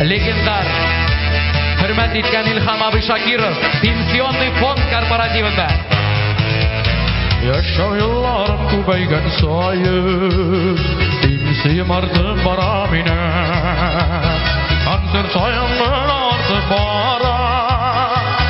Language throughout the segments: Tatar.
Легендар. Хөрмәт иткән Илһам абый Шакиров, пенсионный фонд корпоративында. Яшәү елларым күбәйгән саен, пенсиям артып бара минем. Концерт саен гына артып бара,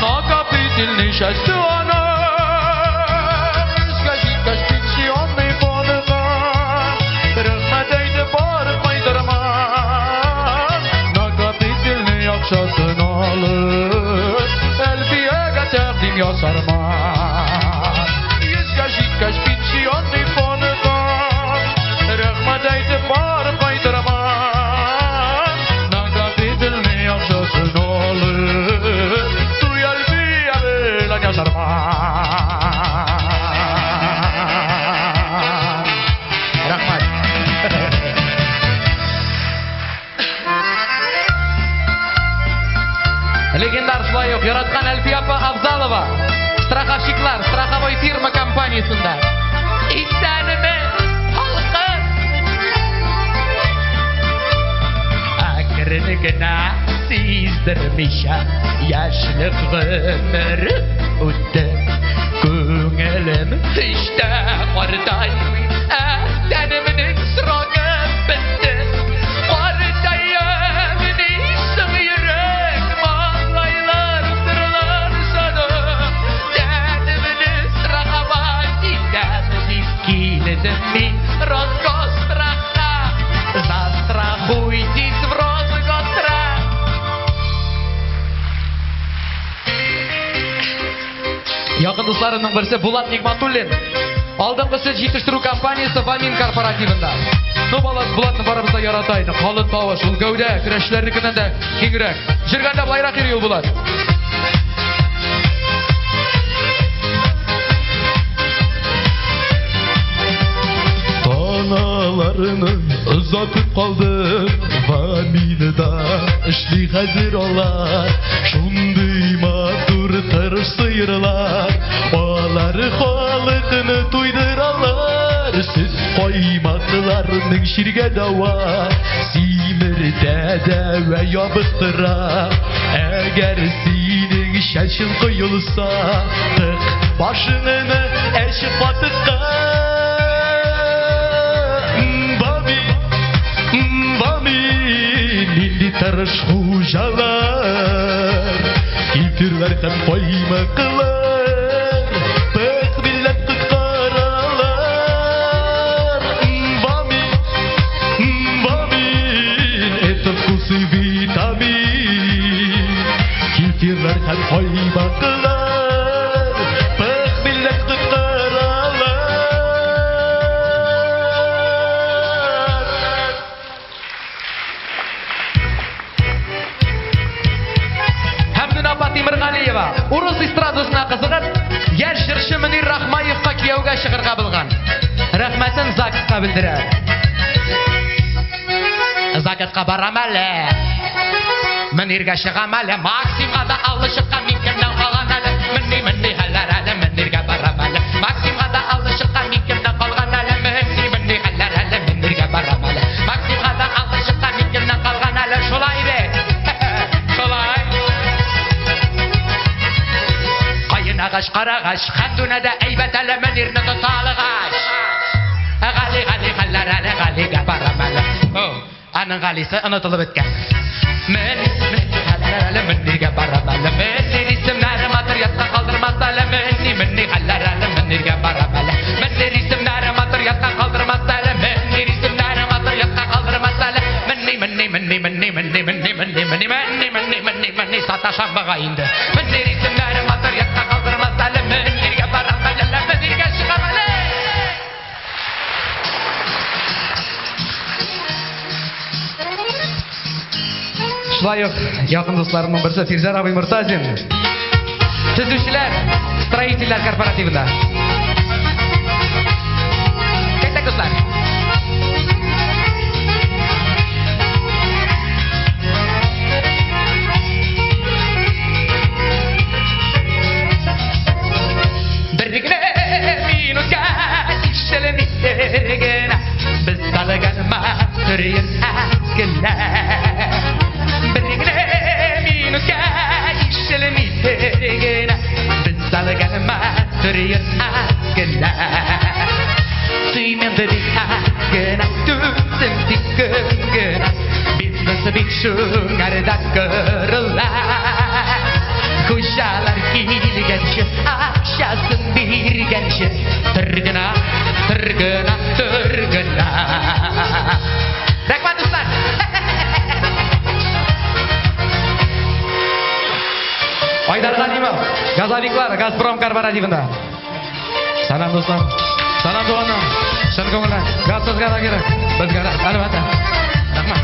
накопительный часть аның. Йөзгә җиткәч пенсионный фондка, рәхмәт әйтеп барып кайтырмын. Накопительный акчасын алып, Әлфиягә тәкъдим ясармын. Йөзгә җиткәч пенсионный фондка, рәхмәт әйтеп барып кайтырмын. Накопительный акчасын алып, туй Әлфия белән ясармын. Рәхмәт. Легендар шулай ук яраткан Әлфия апа Авзалова. Страховщиклар, страховой фирма компаниясендә. Исәнме, халкым! Әкрен генә сиздермичә яшьлек гомерем үтте. Күңелем һич тә картаймый, ә тәнемнең срогы бетте. Картаям дисең йөрәк, маңгайлар сырланса да, тәнемне страховать итәм дип килдем мин Росгострахка. Застрахуйтесь в Росгосстрах. Якын дусларымның берсе Булат Нигматуллин. Алдынгы сөт җитештерү компаниясе Вамин корпоративында. Ну, Булат, Булатны барыбыз да ярата иде. Калын тавыш, ул гәүдә, көрәшчеләрнекеннән дә киңрәк. Җырганда былайрак йөри ул Булат. Таналарны озатып калдым, Ваминда эшли хәзер алар. Шундый матур тырыш сыерлар, алар халыкны туйдыралар. Сөт каймакларның чиргә дәва, симертә дә вә ябыктыра. Әгәр синең чәчең коелса, тык башыңны әче катыкка. Вамин, Вамин, нинди тырыш хуҗалар, кефирлар һәм каймаклар, пөхбилләп коткаралар. Вамин, Вамин, это вкус и витамин, кефирлар һәм каймаклар, пөхбилләп коткаралар. Хәмдүнә апа Тимергалиева урыс эстрадасына кызыгып, яшь җырчы Мөнир Рахмаевка кияүгә чыгарга булган. Рәхмәтен ЗАГСка белдерә. ЗАГСка барам әле. Мөниргә чыгам әле, Максимга да аллы чыккан мин кемнән калган әле? Менни, менни хәлләр әле, Мөниргә барам әле. Максимга да аллы чыккан мин кемнән калган әле? Менни, менни хәлләр әле, Мөниргә барам әле. Максимга да аллы чыккан мин кемнән калган әле? Шулай бит. Шулай. Каен агач, карагач, Хәмдүнә дә әйбәт әле Мөнирне тота алгач. Гали, Гали хәлләр әле, Галигә барам әле. О, аның Галисе онытылып беткән. Мен, мен хәлләр әле, Мөниргә барам әле. Мөнир исемнәре матур ятка калдырмас әле. Менни, менни хәлләр әле, Мөниргә барам әле. Мөнир исемнәре матур ятка калдырмас әле. Мөнир исемнәре матур ятка калдырмас әле. Менни, менни, менни, менни, менни, менни, менни, менни, менни, менни, менни, менни, саташам бага инде. Мөнир исемнәре матур ятка калдырмас әле. Мөниргә барам әле, Мөниргә чыгам әле. Шулай ук якын дусларымның берсе Фирзәр абый Мортазин. Төзүчеләр, строительләр корпоративында. Кайтак, дуслар. Бер генә минутка ишелми генә без алган матур әзгенә. Бер Шуңарда кырыла. Хуҗалар килгәнче, акчасын биргәнче, тор гына, тор гына, тор гына. Рәхмәт, дуслар! Айдар Галимов, газовиклар, Газпром корпоративында. Сәлам, дуслар. Сәлам, туганнар. Чын күңелдән. Газ сезгә дә кирәк. Безгә дә, әлбәттә. Рәхмәт.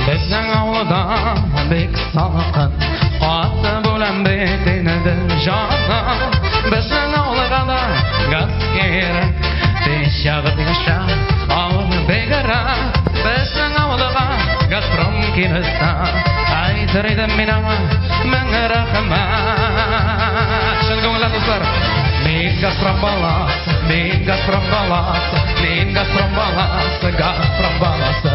Безнең авылда бик салкын, каты белән бит инде җаным. Безнең авылга да газ кирәк, тиз чыгып яшә, авыл бигрәк. Безнең авылга Газпром килсә, әйтер идем мин аңа мең рәхмәт. Чын күңелдән, дуслар. Мин Газпром баласы, мин Газпром баласы, мин Газпром баласы, Газпром баласы.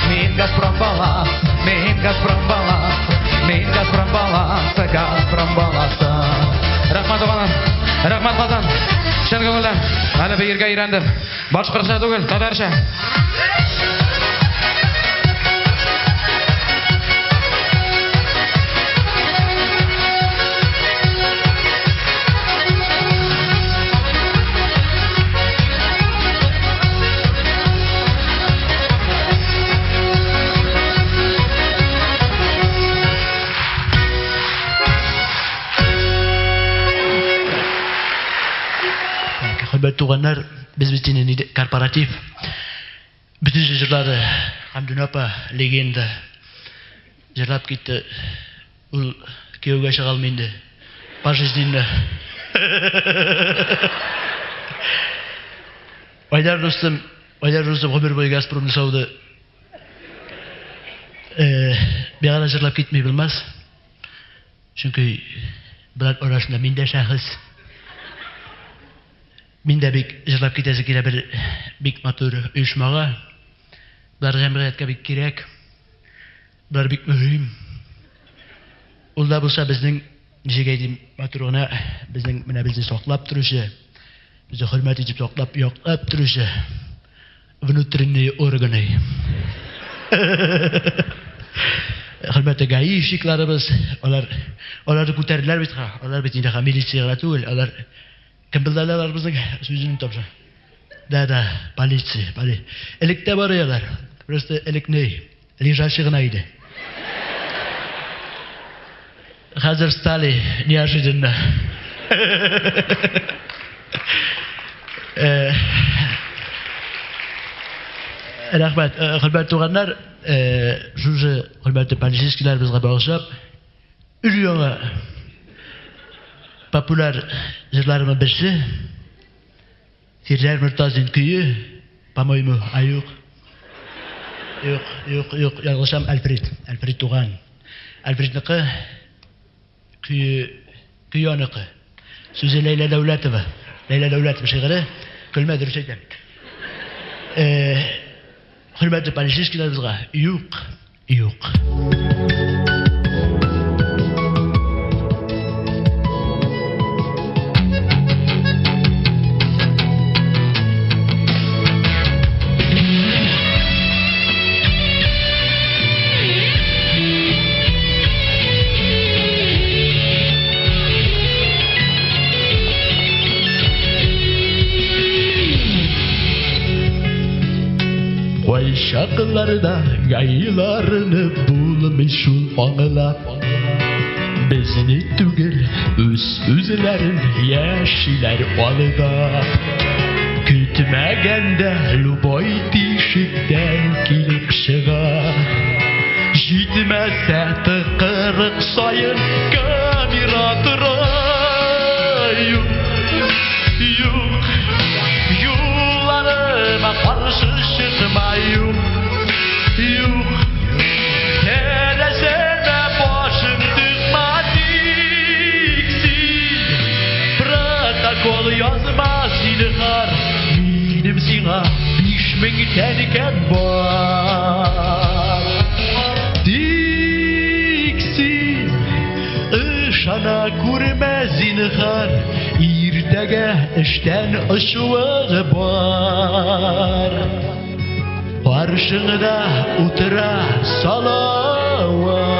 Мин Газпром баласы, мин Газпром баласы, мин Газпром баласы, Газпром баласы. Рәхмәт, туганнар. Рәхмәт, Казан. Чын күңелдән. Әле биергә өйрәндем. Башкортча түгел, татарча. Хөрмәтле туганнар, без бит инде нидә корпоратив. Бөтен җырлады. Хәмдүнә апа легенда. Җырлап китте. Ул кияүгә чыга алмый инде. Пожизненно. Айдар дустым, Айдар дустым гомер буе Газпромны сауды. Миңа да җырлап китми булмас. Чөнки болар арасында мин дә шәхес. Мин дә бик җырлап китәсе килә бер бик матур оешмага. Болар җәмгыятькә бик кирәк. Болар бик мөһим. Ул да булса безнең, ничек әйтим, матур гына безнең менә безне саклап торучы, безне хөрмәт итеп саклап, яклап торучы внутренние органы. Хөрмәтле гаишникларыбыз, алар аларны күтәрделәр бит, алар бит инде милиция гына түгел, алар кем белде алар безнең сүзен тапса. Да, да, полиция, поли. Элек тә бар алар. Просто элек не, лежачий гына иде. Хәзер стали неожиданно. Рәхмәт, хөрмәтле туганнар, шушы хөрмәтле полицейскийларыбызга багышлап, өр-яңа популяр җырларымның берсе Фирзәр Мортазин көе, по-моему, а юк. Юк, юк, юк, ялгышам, Альфред, Альфред туган. Альфредныкы көе, көе аныкы. Сүзе Ләйлә Дәүләтова. Ләйлә Дәүләтова шигыре. Көлмә, дөрес әйтәм. Хөрмәтле полицейскийларыбызга юк, юк. Кайчакларда гаиларны булмый шул аңлап. Безне түгел, үз үзләрен яшиләр алдап. Көтмәгәндә любой тишектән килеп чыга. Җитмәсә тыкрык саен камера тора. Юк, юк, юлларыма каршы чыкма, юк, юк. Тәрәзәмә башың тыкма, тик син протокол язма, зинһар, минем сиңа 5000 тәңкәм бар. Тик син ышана күрмә, зинһар, ир Иртәгә эштән очуы бар. Каршыңда утыра Салават.